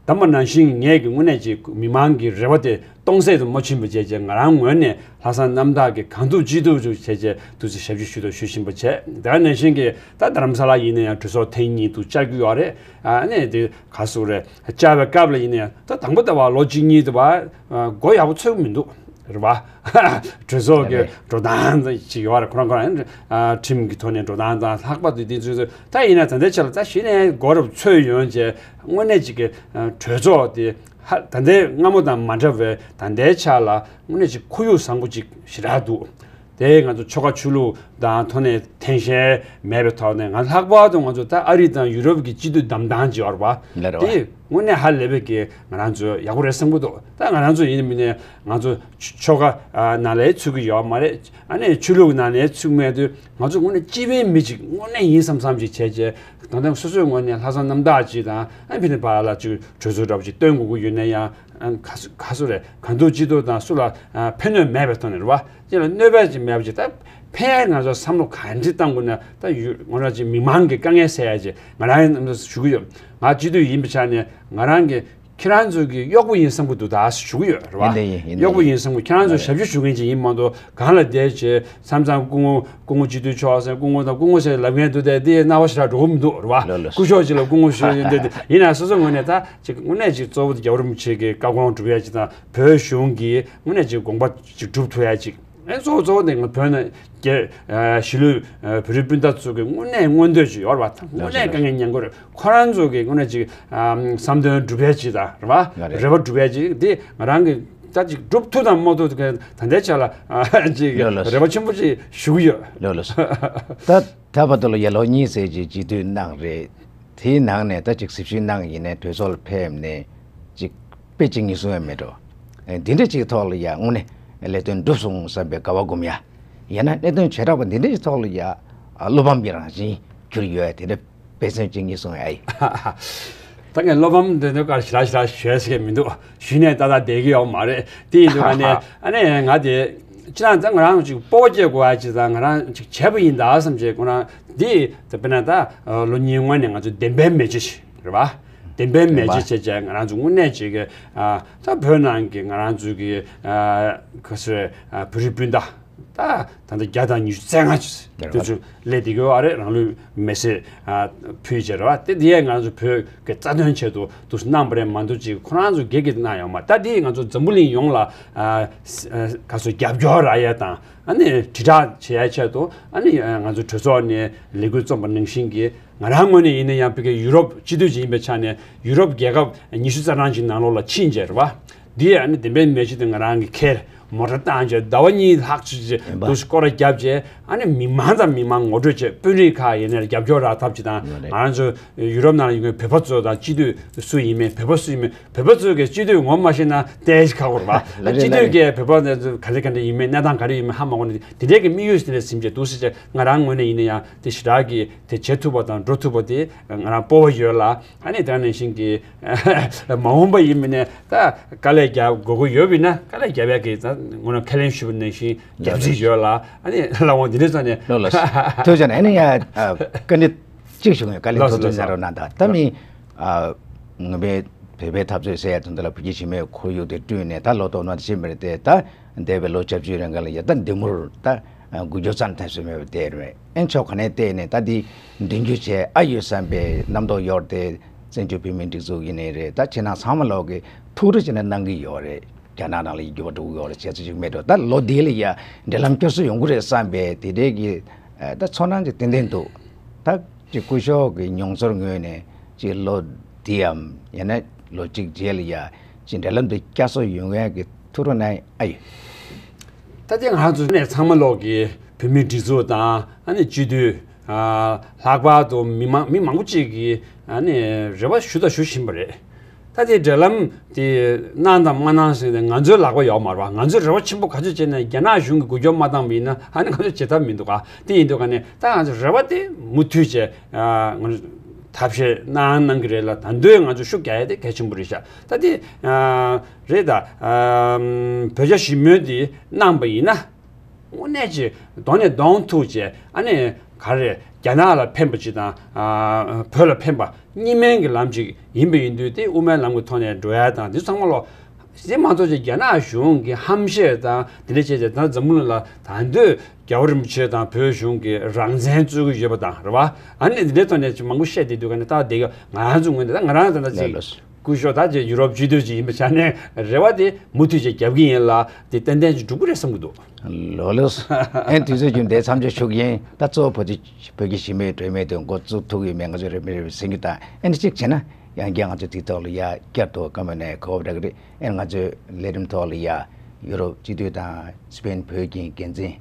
བདམས་པ་ནང་བཞིན་ངས་ཀྱི་དངོས་གནས་ཀྱི་མི་མང་གི་རེ་བ་དེ་སྟོང་ཟད་དུ་མ་ཕྱིན་པ་བྱས་བྱས་ང་རང་ངོས་ནས་ལྷག་བསམ་རྣམ་དག་གིས་གང་ཐུབ་ཅི་ཐུབ་ཅིག་བྱས་བྱས་འདུག་ཟེར་ཞབས་ཕྱི་ཞུ་དང་ཞུ་བཞིན་པ་བྱས། དེ་ག་ནང་བཞིན་གྱི་ད་རྡ་རམ་ས་ལ་ཡིན་ན་ཡང་གྲོས་ཚོགས་ཐེངས་གཉིས་འདུག་བཅར་རྒྱུ་ཡོད་རེད། ཨ་ནི་དེ་ག་ཟེར་རེད། བཅར་བའི་སྐབས་ལ་ཡིན་ན་ཡང་ད་དང་པོ་ད་བར་ལོ་གཅིག་གཉིས་དུ་བར་མགོ་ཡག་པོ་ཚོད་ཀྱི་མི་འདུག་རེད་བ། གྲོས་ཚོགས་ཀྱི་འགྲོ་སྟངས་ཅིག་ཡོད་རེད། ཁོ་རང་ཁོ་རང་ཁྲིམས་ཀྱི་ཐོག་ནས་འགྲོ་སྟངས་དང་ལྷག་པར་དུ་དེ་ཚོ་ད་ཡིན་ན་ད་ལྟའི་ཆ་ལ་ད་གཞི་ནས་མགོ་རབ་ཚོས་ཡོང་བྱས་དངོས་གནས་ཅིག་གི་གྲོས་ཚོགས་དེ་ཧ་ད་ལྟའི་སྔ་མོ་དང་མ་འདྲ་བའི་ད་ལྟའི་ཆ་ལ་དངོས་གནས་ཅིག་ཁོར་ཡུག་བཟང་པོ་ཅིག་ཞེ་དྲག་འདུག་དེ་ང་ཚོ་ཆོལ་ཁ་ཆོས་ལུགས་དང་ཐོག་ནས་འཐེན་ཤེས་མེད་པའི་ཐོག་ནས་ང་ལྷག་པར་དུ་ང་ཚོ་ད་ཨ་རི་དང་ཡུ་རོབ་ཀྱི་སྤྱི་འཐུས་བདམས་སྟངས་ཅིག་ཡོད་རེད་བ། ལགས་རེད་བ། དེ་དངོས་གནས་ཧ་ལས་པའི་གི་ང་རང་ཚོ་ཡག་པོ་རེད་བསམ་གྱི་འདུག་ད་ང་རང་ཚོ་ཡིན་མིན་ནས་ང་ཚོ་ཆོལ་ཁ་ནང་ལ་ཚུད་ཀྱི་ཡོད་མ་རེད། ཨ་ནི་ཆོས་ལུགས་ནང་ལ་ཚུད་མེད་དུས་ང་ཚོ་དངོས་གནས་སྤྱི་པའི་མི་ཅིག་དངོས་གནས་ཡིན་བསམ་བསམ་ཅིག་བྱས་རྗེས་ད་ལྟ་སོ་སོའི་ངོས་ནས་ལྷག་བསམ་རྣམ་དག་ཅིག་དང་ཨ་ཕི་ནི་པ་ལ་ཅིག་གྲོས་ཚོགས་འདྲ་པོ་ཅིག་སྟོན་དགོས་ཀྱི་ཡོད་ན་ཡང་ཨ་ག་སུ་ག་སུ་རེད། ག་འདུག་ཅི་འདུག་དང་སུ་ལ་ཕན་གནོད་མེད་པའི་ཐོག་ནས་རེད་བ། ཅི་ལ་གནོད་པ་ཅིག་མེད་པ་ཅིག་ད་ཕན་ང་ཚོ་བསམ་བློ་ག་འདྲ་བཏང་དགོས་ན་ད་ཡུ་ང་རང་ཅིག་མི་མང་གི་དཀའ་ངལ་སེལ་ཡ་ཅིག་ང་རང་ཞུ་གི་ཡོད། ང་སྤྱི་འཐུས་ཡིན་པའི་ཆ་ནས་ང་རང་གི་ཁྱེད་རང་ཚོ་གི་གཡོག་པོ་ཡིན་བསམ་གི་འདུག་ད་ཞུ་གི་ཡོད་རེད་བ། ཡིན་ད་ཡིན་ཡིན་ད་གཡོག་པོ་ཡིན། ཡིན་བསམ་གི་ཁྱེད་རང་ཚོ་ཞབས་ཞུ་ཞུ་མཁན་ཅིག་ཡིན་མ་གཏོགས་གང་ལ་བསྡད་བྱས་མཚམས་མཚམས་སྐུ་ངོ་སྐུ་ངོ་སྤྱི་འཐུས་མཆོག་ཟེར་སྐུ་ངོ་དང་སྐུ་ངོ་ཟེར་ལབ་མཁན་འདུག་སྟེ་དེ་སྣང་བ་ཞེ་དྲག་འགྲོ་གི་མི་འདུག་རེད་བ། ལགས་ལགས། སྐུ་ཞབས་ཅིག་ལ་སྐུ་ངོ་ཞུ་ཡིན་དེ་དེ་ཡིན་ན་སོ་སོ་ངོས་ནས་ད་ཅིག་དངོས་གནས་ཅིག་གཙོ་བོ་དེ་རྒྱལ་བ་རིན་པོ་ཆེ་གི་བཀའ་དགོངས་སྒྲུབ་ཡ་ཅིག་དང་བོད་གཞུང་གི་དངོས་གནས་ཅིག་དགོངས་པ་ཅིག་སྒྲུབ་ཐུབ་ཡ་ཅིག་ཨེ་གཙོ་བོ་གཙོ་བོ་དེ་ང་བོད་ནང་རྒྱལ་ཨ་གཞིས་ལུས་ཨ་བོད་རིགས་སྤུན་ཟླ་ཚོ་གི་དངོས་གནས་མངོན་འདོད་ཅིག་ཡོད་རེད་བ། དངོས་གནས་དཀའ་ངལ་མྱངས་ཀྱི་རེད། ཁོ་རང་ཚོ་གི་དངོས་གནས་ཅིག་ཨ་བསམ་དོན་འགྲུབ་ཡ་ཅིག་དང་རེད་བ། ལགས་རེད། རེ་བ་འགྲུབ་ཡ་ཅིག་དེ་ང་རང་གི་ད་ཅིག་སྒྲུབ་ཐུབ་དང་མ་ཐུབ་ད་ལྟའི་ཆ་ལ་ཨ་ཅིག་ལགས་ལགས། རེ་བ་ཆེན་པོ་ཅིག་ཞུ་གི་ཡོད། ལགས་ལགས། ད་ད་བར་དུ་ལ་ཡ་ལོ་གཉིས་ཙམ་ཅིག་སྤྱི་འཐུས་གནང་རེད། དེའི་ནང་ནས་ད་ཅིག་གཟིགས་ཞིབ་གནང་ཡིན་ནའི་གྲོས་ཚོགས་ལ་ཕེབས་ནས་ཅིག་དཔེ་ཅིག་ངེས་བཟུང་ཡང་མེད་འགྲོ། ཨེ་འདི་འདྲ་ཅིག་ཐོག་ལ་ཡ་དངོས་གནས་ལས་དོན་འགྲུབ་སོང་བསམ་པའི་དགའ་བ་སྒོམ་ཡ། ཡང་ན་གནད་དོན་བྱེ་བྲག་པ་འདི་འདྲ་ཅིག་ཐོག་ལ་ཡ་བློ་ཕམ་གྱི་རང་བཞིན་གྱུར་ཡོད་དེ་འདྲ་དཔེ་མཚོན་ཅིག་ངེས་བཟུང་ཡ་ཨེ། ད་ངས་བློ་ཕམ་འདི་འདྲ་ག་ཞེ་དྲག་ཞེ་དྲག་ཞུ་ཡ་ཟེར་གྱི་མི་འདུག་ཞུས་ནས་ཏག་ཏག་བསྡད་ཀྱི་ཡོད་མ་རེད། དེ་ཡིན་དུས་ཨ་ནི་ཨ་ནི་ང་དེ་ཅི་རང་ད་ང་རང་ཅིག་སྤོབས་པ་སྐྱེ་དགོས་ཡ་ཅིག་ད་ང་རང་ཅིག་བྱས་པ་ཡིན་ད་བསམ་བྱས་ཁོ་རང་འདི་ད་དཔེར་ན་ད་ལོ་གཉིས་སྔོན་ནས་ང་ཚོ་བདེན་པའི་མེ་ལྕེ་ཞིག་རེད་བ། བདེན་པའི་མེ་ལྕེ་བྱས་བྱས་ང་རང་ཚོ་དངོས་གནས་ཅིག་གི་ད་བོད་ནང་གི་ང་རང་ཚོ་གི་ག་ཟེར་བོད་རིགས་སྤུན་ཟླ་ད་ད་ལྟ་བརྒྱ་དང་ཉི་ཤུ་རྩ་ལྔ་ཅིག་དེ་ཚོ་སླེབས་བསྡད་ཀྱི་ཡོད་རེད། རང་ལུས་མེ་སྲེག་ཕུལ་བྱས་རེད་བ། དེ་དེ་ཡས་ང་ཚོ་བོད་ཀྱི་རྩ་དོན་ཆེད་དུ་འདུག་སེ་གནང་པ་རེད་མ་གཏོགས་ཅིག་ཁོ་རང་ཚོ་སྒེར་གྱི་གནང་ཡོད་མ་རེད། ད་དེ་ང་ཚོ་འཛམ་བུ་གླིང་ཡོངས་ལ་ཨ་ཨ་ག་ཚོད་རྒྱབ་སྐྱོར་རག་ཡས་དང་ཨ་ནི་དྲིལ་བསྒྲགས་བྱེད་ཡས་ཆེད་དུ་ཨ་ནི་ང་ཚོ་གྲོས་ཚོགས་ནས་ལས་འགུལ་རྩོམ་པ་ནང་བཞིན་གྱི་ང་རང་ངོས་ནས་ཡིན་ན་ཡང་བོད་ཀྱི་ཡུ་རོབ་སྤྱི་འཐུས་ཅིག་ཡིན་པའི་ཆ་ནས་ཡུ་རོབ་རྒྱལ་ཁབ་ཉི་ཤུ་རྩ་གྲངས་ཅིག་ནང་ལོགས་ལ་ཕྱིན་བྱས་རེད་བ། འདི་ཨ་ནི་བདེན་པའི་མེ་ལྕེ་དེ་ང་རང་གི་ཁྱེར། མོ་ཊ་བཏང་བྱས་ཟླ་བ་གཉིས་ལྷག་ཙམ་ཅིག་ཡིན་པ། འདུག་སེ་སྐོར་ར་བརྒྱབ་བྱས་ཨ་ནི་མི་མང་དང་མི་མང་ངོ་སྤྲོད་བྱས། དཔོན་རིགས་ཁག་ཡིན་ནའི་རྒྱབ་སྐྱོར་རག་ཐབས་ཅིག་དང་། ཡོད་རེད། ང་རང་ཚོ་ཡུ་རོབ་ནང་ལ་ཡོད་མཁན་བོད་པ་ཚོ་དང་སྤྱི་འཐུས་སུ་ཡིན་མིན་བོད་པ་སུ་ཡིན་མིན་བོད་པ་ཚོ་གིས་སྤྱི་འཐུས་ངོ་མ་ཤེས་ན་ཏོག་ཙམ་ཁག་པོ་རེད་པ། ལགས་རེད། སྤྱི་འཐུས་ཀྱིས་བོད་པ་དེ་ཚོ་ག་ལེ་ག་འདྲ་ཡིན་མིན་གནས་སྟངས་ག་རེ་ཡིན་མིན་ཧ་མ་གོ་ནས་དེ་འདྲའི་གི་དམིགས་ཡུལ་དེ་འདྲ་ཟིན་བྱས་འདུག་སེ་བྱས་ང་རང་ངོས་ནས་ཡིན་ན་ཡང་དེ་ཞེ་དྲག་གི་དེ་བྱེད་ཐུབ་པ་དང་འགྲོ་ཐུབ་པ་དེ་ང་རང་སྤོབས་པ་ཡོད་ལ། ཨ་ནི་དེ་ནང་བཞིན་གྱི་མ་འོངས་པ་ཡིན་མིན་ནས་ད་དཀའ་ལས་རྒྱག་དགོས་མཁོ་ཡོད་པ་ཡིན་ན་དཀའ་ལས་རྒྱབ་ཡག་གི་ད་ངོ་ནས་ཁས་ལེན་ཞུས་པ་ནང་བཞིན་རྒྱབ་རྩིས་ཡོད་ལ། ཨ་ནི་ལགས་འོང་འདི་འདྲའི་ས་ནས། ལགས་ལགས། ཐུགས་རྗེ་ཆེ། ཨ་ནི་ཡ་ཨ་བཀའ་འདྲི་གཅིག་ཞུ་ཡོད། དཀའ་ལས་ལགས་ཐུབ་ཐུབ་ལགས་གནང་རོགས་གནང་དང་། ད་མི་ཨ་ངོ་མའི་བོད་པའི་འཐབ་རྩོད་ཟེར་ཡ་དོན་དག་ལ་བོད་ཀྱི་གཞི་མེད་ཁོར་ཡུག་དེ་བསྐྲུན་ནས་ད་ལོ་ཏོག་ནང་དེ་ཕྱིན་པ་རེད་དེ། ད་འདས་པའི་ལོ་བཅུ་བཅུའི་རིང་ལ་ཡ་ད་འདི་མུར་ད་འགུལ་སྐྱོད་རྩ་ནས་ཐེབས་སྲིད་མེད་པ་དེ་རེད། ཨེ་ཕྱོགས་ག་ནས་བལྟས་ནས་ད་འདི་མདུན་སྐྱོད་བྱས་ཨ་ཡོད་བསམ་པའི་རྣམ་རྟོག་ཡོད་རེད་དེ། བཙན་བྱོལ་བོད་མིའི་སྒྲིག་འཛུགས་ཡིན་ནའི་རེད། ད་ཁྱེད་རང་ཚང་མ་ལོག་གི་ཐུགས་རེ་བྱས་ནས་གནང་གི་ཡོད་རེད། རྒྱ་ནག་ནང་ལ་ཡི་འགྱུར་བ་འགྲོ་གི་ཡོད་རེད་བྱས་ཚོད་ཅིག་མེད་འགྲོ། ད་ལོ་འདི་ལ་ཡ་འབྲེལ་ལམ་བསྐྱར་གསོ་ཡོང་གི་རེད་བསམ་པའི་དེ་འདྲའི་གི་ད་ཚོར་སྣང་ཅིག་ཏན་ཏན་འདུག་ད་ཅིག་སྐུ་ཞབས་ཀྱི་མྱོང་ཚོར་ངོས་ནས་ཅིག་ལོ་འདིའམ་ཡང་ན་ལོ་གཅིག་རྗེས་ལ་ཡ་ཅིག་འབྲེལ་ལམ་འདི་བསྐྱར་གསོ་ཡོང་ཡས་ཀྱི་ཐུགས་རེ་གནང་ཡས་ཨ་ཡོད། ད་ལྟའི་ང་ཚོ་ནས་ཚང་མ་ལོག་གི་བོད་མིའི་སྒྲིག་འཛུགས་དང་ཨ་ནི་སྤྱི་འཐུས། ཨ་ལྷག་པར་དུ་མི་མང་མི་མང་པོ་ཅིག་གིས་ཨ་ནི་རེ་བ་ཞུ་དང་ཞུ་བཞིན་པ་རེད། ད་དེ་འབྲེལ་ལམ་དེ་གནང་དང་མ་གནང་ཟེར་ནས་ང་ཚོའི་ལག་པ་ཡོད་མ་རེད་པ། ང་ཚོས་རེ་བ་ཆེན་པོ་ག་ཚོད་བྱས་ནས་རྒྱ་ནག་གཞུང་གིས་འགུལ་སྐྱོད་མ་བཏང་བ་ཡིན་ན་ཨ་ནི་ང་ཚོ་བྱེད་ཐབས་མི་འདུག་ག་དེ་ཡིན་དུས་ག་ནས་ད་ང་ཚོ་རེ་བ་དེ་མུ་མཐུད་བྱས་ཨ་ང་ཚོ་ཐབས་ཤེས་གནང་གནང་གི་རེད་ལ། ད་དུང་ང་ཚོ་ཤུགས་རྒྱག་ཡ་དེ་གལ་ཆེན་པོ་རེད་ཤག་ད་དེ་ཨ་རེད། ད་ཨ་བོད་རྒྱ་ཞི་མོལ་དེ་གནང་པ་ཡིན་ན། དངོས་གནས་ཀྱི་གདོང་ནས་གདོང་ཐུག་བྱས་ཨ་ནི་ག་རེ་རྒྱ་ནག་ལ་ཕན་པ་ཅིག་དང་ཨ་བོད་ལ་ཕན་པ་གཉིས་སྨན་གྱི་ལམ་ཅིག་ཡིན་པ་ཡིན་དུས་དེ་དབུ་མའི་ལམ་གྱི་ཐོག་ནས་འགྲོ་ཡ་དང་དེ་ཚང་མ་ལོ། དེ་མ་གཏོགས་ཀྱི་རྒྱ་ནག་གཞུང་གི་ཧམ་བཤད་དང་དེ་འདྲ་བྱས་ཏེ་ད་འཛམ་བུ་གླིང་ལ་ད་དུང་རྒྱལ་བ་རིན་པོ་ཆེ་དང་བོད་གཞུང་གི་རང་བཙན་རྩོད་ཀྱི་ཡོད་པ་དང་རེད་བ། ཨ་ནི་དེ་འདྲའི་ཐོག་ནས་ཅིག་མང་པོ་བཤད་བསྡད་དུས་ག་ནས་ད་དེ་ག་ང་རང་ཚོ་ངོས་ནས་ད་ང་རང་ད་ལྟ་ཅིག་ལགས་ལགས། སྐུ་ཞབས་ད་ཅིག་ཡུ་རོབ་སྤྱི་འཐུས་ཅིག་ཡིན་པའི་ཆ་ནས་རེ་བ་དེ་མུ་མཐུད་ཅིག་རྒྱབ་ཀྱི་ཡིན་ལ། དེ་ཏན་ཏན་ཅིག་འགྲུབ་ཀྱི་རེད་བསམ་གྱི་འདུག་ལོ་ལོས། ཨན་དུས་ཚོད་རྒྱུན་དེ་མཚམས་འཇོག་ཞུ་གི་ཡིན། ད་གཙོ་བོ་བོད་ཀྱི་བོད་ཀྱི་གཞིས་མེད་སྒྲོལ་མེད་དེ་འགོ་བཙུགས་ཐུབ་ཀྱི་མེད། ང་ཚོས་རེ་མི་རེ་ཟིན་གྱི། ད་ཨན་གཅིག་བྱས་ན་ཡང་བསྐྱར་ང་ཚོས་དེའི་ཐོག་ལ་ཡ་བསྐྱར་དུ་བཀའ་མོལ་ནས་གོ་བ་འདྲ་གི་རེད། ཨན་ང་ཚོའི་ལས་རིམ་ཐོག་ལ་ཡ་ཡུ་རོབ་སྤྱི་འཐུས་དང་སི་པེན་བོད་ཀྱི་འགན་འཛིན་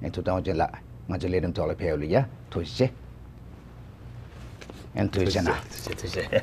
ཨན་ཐུབ་བསྟན་དབང་ཆེན་ལགས་ང་ཚོའི་ལས་རིམ་ཐོག་ལ་ཕེབས་ཡོད་ལ་ཡ་ཐུགས་རྗེ་ཆེ། ཨན་ཐུགས་རྗེ་ཆེ་གནང་། ཐུགས་རྗེ་ཆེ། ཐུགས་རྗེ་ཆེ།